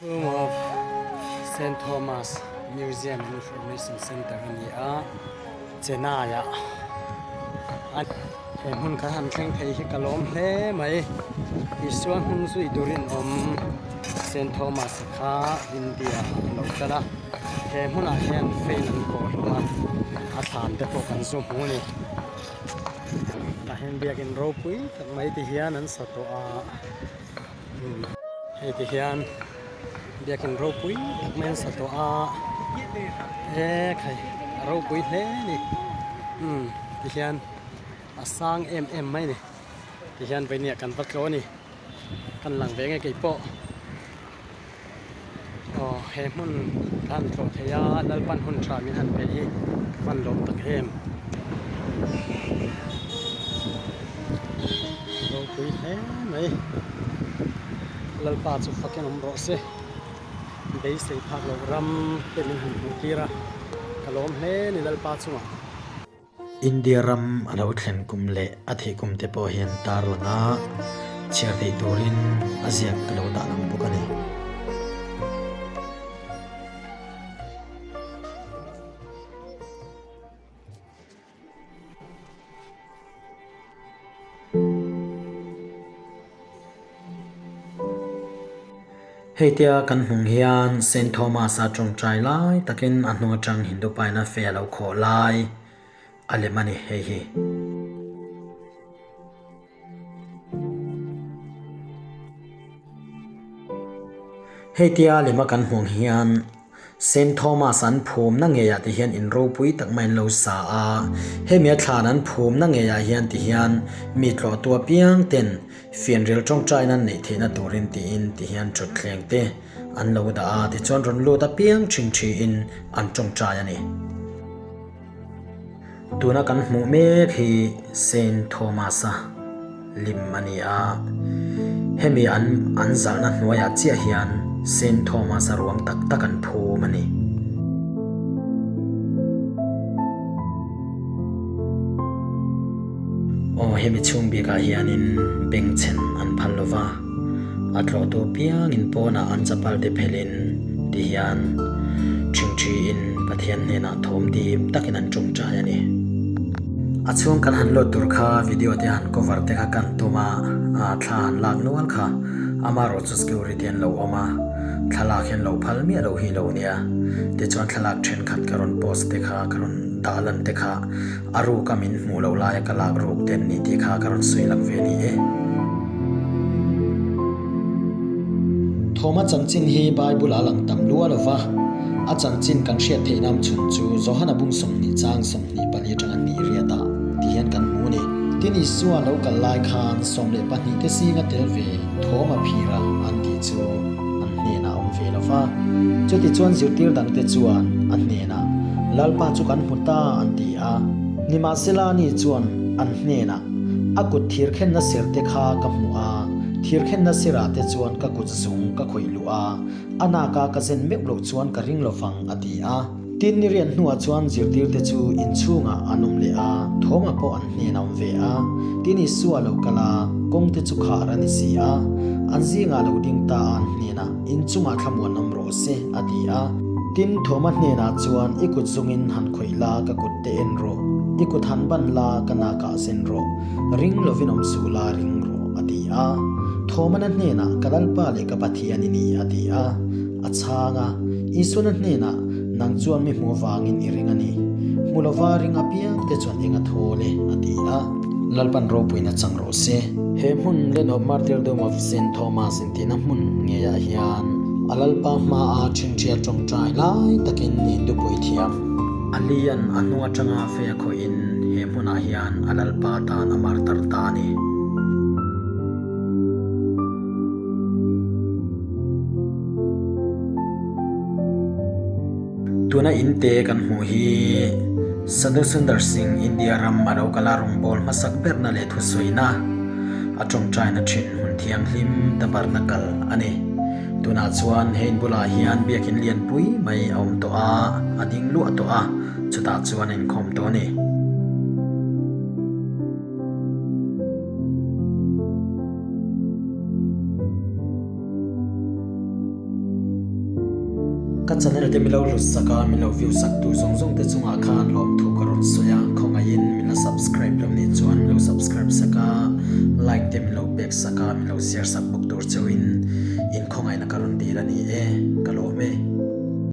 Tomb of Saint Thomas Museum and Information Centre a ni a, Chennai ah a he hmun kha han thleng thei hi ka lawm hle mai. Isua hnung zui turin awm Saint Thomas kha India ah a lo kal a, he hmunah hian fail an kawh hlawm a, a thlan te pawh kan zu hmu a ni. Tah hian biakin ropui tak mai ti hian an sa tawh a. Hei ti hian biakin ropui tak mai an sa tawh a e khai a ropui hle a ni umm ti hian a sang em em mai a ni ti hian vawinia kan va tlaw a ni kan lang ve nge keipawh aw he hmun ka han tlawh thei a Lalpan hun tha min han pe hi ka van lawm tak em ropui hle mai Lalpa chu fakin awm rawh se beisei phak loh ram te min han hmuh tir a ka lawm hle a ni Lalpa chungah. India ram a lo thlen kum leh a thih kum te pawh hian tar lang a, chhiar theih turin a ziak ka lo dah lang bawk a ni. Heitia kan hmung hian Saint Thomas-a tawngtai lai takin a hnung atang Hindu paina fe a lo khawh lai a lem a ni hei hi. Heitia lema kan hmuh ang hian Saint Thomas an phumna ngeiah te hian in ropui tak mai an lo sa a, hemi a thlan an phumna ngeiah hian ti hian mi tlawhtu apiang ten fianrial tawngtaina an neih theihna turin tiin ti hian thutthleng te an lo dah a, tichuan rawn lut apiang thin thiin an tawngtai a ni. Tuna kan hmuh mek hi Saint Thomas-a lim a ni a, hemi an an zalhna hnuaiah chiah hian Saint Thomas-a ruang tak tak an phum a ni. Aw hemi chhung bikah hianin bengchhen an phal lo va. A tlawhtu piangin pawnah an chapal te phelhin ti hian ṭhingṭhiin Pathian hnenah thawm dim takin an ṭawngṭai a ni. A chhung kan han load tur kha video te han cover te kha kan tum a, thla han lak nual kha amaherawh chu security an lo awm a, thlalak hian lo phal miah loh hi lo nia. Tichuan thlalak ṭhenkhat ka rawn post te kha ka rawn dah lan te kha A ruk a min hmuh loh laia ka lak ruk ten ni tih kha ka rawn sawi lang ve ni e. Thawma chanchin hi Bible ah lang tam lua lo va, a chanchin kan hriat theih nam chhun chu Johana bung 20 chang 24 atanga hnih riat ah ti hian kan hmu ni. Tin Isua lo kal lai khan 12 te singa tel ve Thawma phira an tih chu an hnenah a awm ve lo va. Chutichuan zirtir dangte chuan a hnenah, Lalpa chu kan hmu ta an ti a. Nimahsela ani chuan an hnenah, A kut thirkhenna ser te kha ka hmu a, thirkhenna serah te chuan ka kut zung ka khawih luh a, a naka ka zen meuh loh chuan ka ring lo vang a ti a. Tin ni rian hnuah chuan zirtirte chu inchhungah an awm leh a, thawmah pawh an hnen a awm ve a. Tin Isua lo kal a, kawngte chu khar a ni si a. An zingah lo ding ta a an hnenah, Inchungah thlamuan awm rawh se, a ti a. Tin Thawma hnenah chuan, I kut zungin han khawih la, ka kut te en rawh. I kut han ban la, ka nakah zen rawh. Ring lovin awm suh la, ring rawh, a ti a. Thawmana hnenah, Ka Lalpa leh ka Pathian i ni, a ti a. A chhang a, Isuana hnenah, Nang chuan mi hmuh avangin i ring a ni. Hmu lova ring apiang te chuan eng a thawl e, a ti a. Lalpan ropuina chang rawh se. He hmun Land of Martyrdom of Saint Thomas intihna hmun ngeiah hian a Lalpa hmaa ṭhingṭhia ṭawngṭai lai takin Hindu puithiam Ali-a'n a hnung aṭanga fe a khawhin he hmunah hian a Lalpa tan a martar ta a ni. Tuna in te kan hmuh hi Sadhu Sundar Singh India ram a lo kal a rawngbâwl hmasak berna leh thusawiina a tawngtaina thin hmun thianghlim Tabernacle a ni. Tunah chuan he in bulah hian biakin lianpui mai a awm tawh a, a ding luah tawh a, chutah chuan a inkhawm tawh a ni. Ka channel te milo hlut sak a, milo view sak tu zawng zawng te chungah khan lawmthu ka rawn sawi a, khawngaihin min la subscribe lo nih chuan milo subscribe sak a, like te milo pek sak a, milo share sak bawk tur chauhin in khawngaihna ka rawn dil a ni e, ka lawm e.